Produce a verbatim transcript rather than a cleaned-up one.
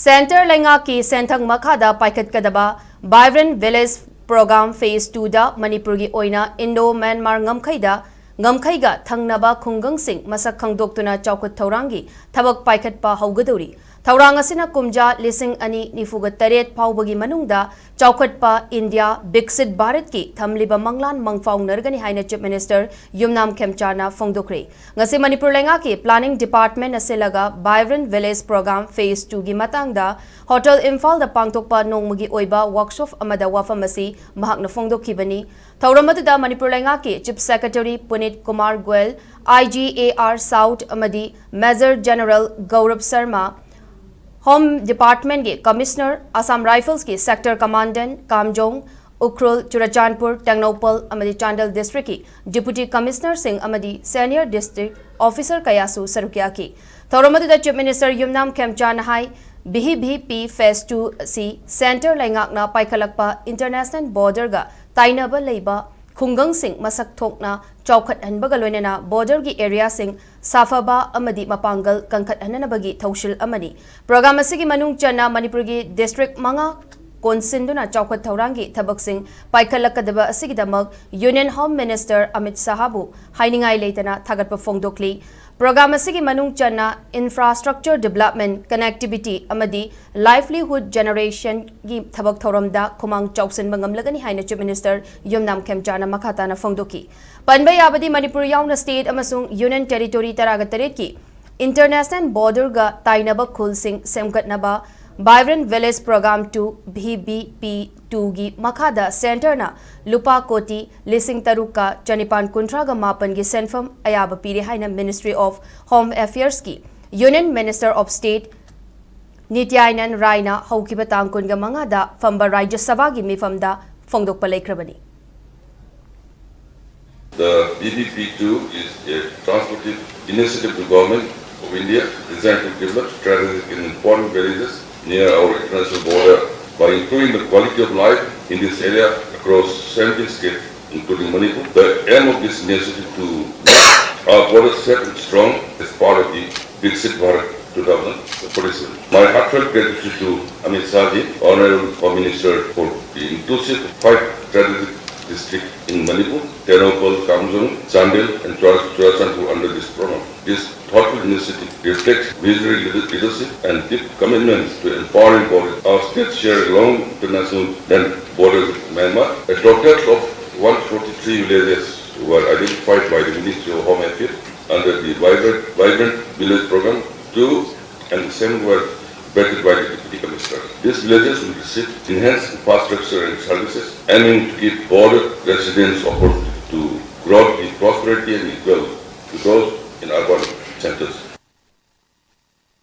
Centre ꯂꯩꯉꯥꯛꯀꯤ ꯁꯦꯟꯊꯪ ꯃꯈꯥꯗ ꯄꯥꯏꯈꯠꯀꯗꯕ Vibrant Village Program Phase two ꯗ ꯃꯅꯤꯄꯨꯔꯒꯤ ꯑꯣꯏꯅ ꯏꯟꯗꯣ ꯃ꯭ꯌꯥꯟꯃꯥꯔ ꯉꯝꯈꯩꯗ ꯉꯝꯈꯩꯒ ꯊꯪꯅꯕ ꯈꯨꯡꯒꯪꯁꯤꯡ ꯃꯁꯛ ꯈꯪꯗꯣꯛꯇꯨꯅ ꯆꯥꯎꯈꯠ ꯊꯧꯔꯥꯡꯒꯤ ꯊꯕꯛ ꯄꯥꯏꯈꯠꯄ ꯍꯧꯒꯗꯧꯔꯤ꯫ ꯊꯧꯔꯥꯡ ꯑꯁꯤꯅ ꯀꯨꯝꯖꯥ ꯂꯤꯁꯤꯡ ꯑꯅꯤ ꯅꯤꯐꯨꯒ ꯇꯔꯦꯠ ꯐꯥꯎꯕꯒꯤ ꯃꯅꯨꯡꯗ ꯆꯥꯎꯈꯠꯄ ꯏꯟꯗꯤꯌꯥ ꯕꯤꯛꯁꯤꯠ ꯚꯥꯔꯠꯀꯤ ꯊꯝꯂꯤꯕ ꯃꯪꯂꯥꯟ ꯃꯪꯐꯥꯎꯅꯔꯒꯅꯤ ꯍꯥꯏꯅ Chief Minister ꯌꯨꯝꯅꯥꯝ ꯈꯦꯝꯆꯥꯅ ꯐꯣꯡꯗꯣꯛꯈ꯭ꯔꯦ꯫ ꯉꯁꯤ ꯃꯅꯤꯄꯨꯔ ꯂꯩꯉꯥꯛꯀꯤ Planning Department ꯅ ꯁꯤꯜꯂꯒ Vibrant Village Program Phase two ꯒꯤ ꯃꯇꯥꯡꯗ ꯍꯣꯇꯦꯜ ꯏꯝꯐꯥꯜꯗ ꯄꯥꯡꯊꯣꯛꯄ ꯅꯣꯡꯃꯒꯤ ꯑꯣꯏꯕ workshop ꯑꯃꯗ ꯋꯥꯐꯝ ꯑꯁꯤ ꯃꯍꯥꯛꯅ ꯐꯣꯡꯗꯣꯛꯈꯤꯕꯅꯤ꯫ ꯊꯧꯔꯝ ꯑꯗꯨꯗ ꯃꯅꯤꯄꯨꯔ ꯂꯩꯉꯥꯛꯀꯤ Chief Secretary ꯄꯨꯅꯤꯠ Kumar Goyal, I G A R South ꯑꯃꯗꯤ Major General ꯒꯧꯔꯕ Sharma, Home Department ꯀꯤ Commissioner, Assam Rifles ꯀꯤ Sector Commandant ꯀꯥꯝꯖꯣꯡ, ꯎꯈ꯭ꯔꯨꯜ, ꯆꯨꯔꯆꯥꯟꯄꯨꯔ, ꯇꯦꯡꯅꯧꯄꯜ ꯑꯃꯗꯤ ꯆꯥꯟꯗꯦꯜ district ꯀꯤ Deputy Commissioner ꯁꯤꯡ ꯑꯃꯗꯤ Senior District Officer ꯀꯌꯥꯁꯨ ꯁꯔꯨꯛ ꯌꯥꯈꯤ꯫ ꯊꯧꯔꯝ ꯑꯗꯨꯗ Chief Minister ꯌꯨꯝꯅꯥꯝ ꯈꯦꯝꯆꯥꯅ ꯍꯥꯏ, V V P Phase two ꯑꯁꯤ ꯁꯦꯟꯇꯔ ꯂꯩꯉꯥꯛꯅ ꯄꯥꯏꯈꯠꯂꯛꯄ international border ꯒ ꯇꯥꯏꯅꯕ ꯂꯩꯕ ꯈꯨꯡꯒꯪꯁꯤꯡ ꯃꯁꯛ ꯊꯣꯛꯅ ꯆꯥꯎꯈꯠꯍꯟꯕꯒ ꯂꯣꯏꯅꯅ border ꯒꯤ area ꯁꯤꯡ ꯁꯥꯐꯕ ꯑꯃꯗꯤ ꯃꯄꯥꯡꯒꯜ ꯀꯟꯈꯠꯍꯟꯅꯕꯒꯤ ꯊꯧꯁꯤꯜ ꯑꯃꯅꯤ꯫ Program ꯑꯁꯤꯒꯤ ꯃꯅꯨꯡ ꯆꯟꯅ ꯃꯅꯤꯄꯨꯔꯒꯤ district ꯃꯉꯥ ꯀꯣꯟꯁꯤꯟꯗꯨꯅ ꯆꯥꯎꯈꯠ ꯊꯧꯔꯥꯡꯒꯤ ꯊꯕꯛꯁꯤꯡ ꯄꯥꯏꯈꯠꯂꯛꯀꯗꯕ ꯑꯁꯤꯒꯤꯗꯃꯛ Union Home Minister ꯑꯃꯤꯠ ꯁꯥꯍꯕꯨ ꯍꯥꯏꯅꯤꯡꯉꯥꯏ ꯂꯩꯇꯅ ꯊꯥꯒꯠꯄ ꯐꯣꯡꯗꯣꯛꯂꯤ꯫ Program ꯑꯁꯤꯒꯤ ꯃꯅꯨꯡ ꯆꯟꯅ infrastructure development, connectivity ꯑꯃꯗꯤ livelihood generation ꯒꯤ ꯊꯕꯛ ꯊꯧꯔꯝꯗ ꯈꯨꯃꯥꯡ ꯆꯥꯎꯁꯤꯟꯕ ꯉꯝꯂꯒꯅꯤ ꯍꯥꯏꯅ Chief Minister ꯌꯨꯝꯅꯥꯝ ꯈꯦꯝꯆꯥꯅ ꯃꯈꯥ ꯇꯥꯅ ꯐꯣꯡꯗꯣꯛꯈꯤ꯫ ꯄꯟꯕ ꯌꯥꯕꯗꯤ ꯃꯅꯤꯄꯨꯔ ꯌꯥꯎꯅ state ꯑꯃꯁꯨꯡ union territory ꯇꯔꯥꯒ ꯇꯔꯦꯠꯀꯤ international border ꯒ ꯇꯥꯏꯅꯕ ꯈꯨꯜꯁꯤꯡ ꯁꯦꯝꯒꯠꯅꯕ Vibrant Village Program two, V V P two ꯒꯤ ꯃꯈꯥꯗ ꯁꯦꯟꯇꯔꯅ ꯂꯨꯄꯥ ꯀꯣꯇꯤ ꯂꯤꯁꯤꯡ ꯇꯔꯨꯛꯀ ꯆꯅꯤꯄꯥꯟ ꯀꯨꯟꯊ꯭ꯔꯥꯒ ꯃꯥꯄꯟꯒꯤ ꯁꯦꯟꯐꯝ ꯑꯌꯥꯕ ꯄꯤꯔꯦ ꯍꯥꯏꯅ Ministry of Home Affairs ꯀꯤ Union Minister of State ꯅꯤꯇ꯭ꯌꯥꯅꯟ ꯔꯥꯏꯅ ꯍꯧꯈꯤꯕ ꯇꯥꯡ ꯀꯨꯟꯒ ꯃꯉꯥꯗ ꯐꯝꯕ ꯔꯥꯖ꯭ꯌ ꯁꯚꯥꯒꯤ ꯃꯤꯐꯝꯗ ꯐꯣꯡꯗꯣꯛꯄ ꯂꯩꯈ꯭ꯔꯕꯅꯤ꯫ The V V P two is a transformative initiative to Government of India designed to develop strategic and important villages near our international border by improving the quality of life in this area across seventeen states, including Manipur. The aim of this initiative to make our border safe and strong as part of the Viksit Bharat two thousand forty-seven. My heartfelt gratitude to Amit Shah ji, Honorable Home Minister, for the inclusive five strategic districts in Manipur: Tengnoupal, Kamjong, Chandel, and Chura- Churachandpur under this program. This thoughtful initiative reflects visionary leader- leadership and deep commitment to empowering borders. Our states share a long international land border with Myanmar. A total of one forty-three villages were identified by the Ministry of Home Affairs under the Vibrant, Vibrant Village Program two, and the seven were vetted by the Deputy Commissioner. These villages will receive enhanced infrastructure and services, aiming to give border residents opportunity to grow the prosperity and equal to those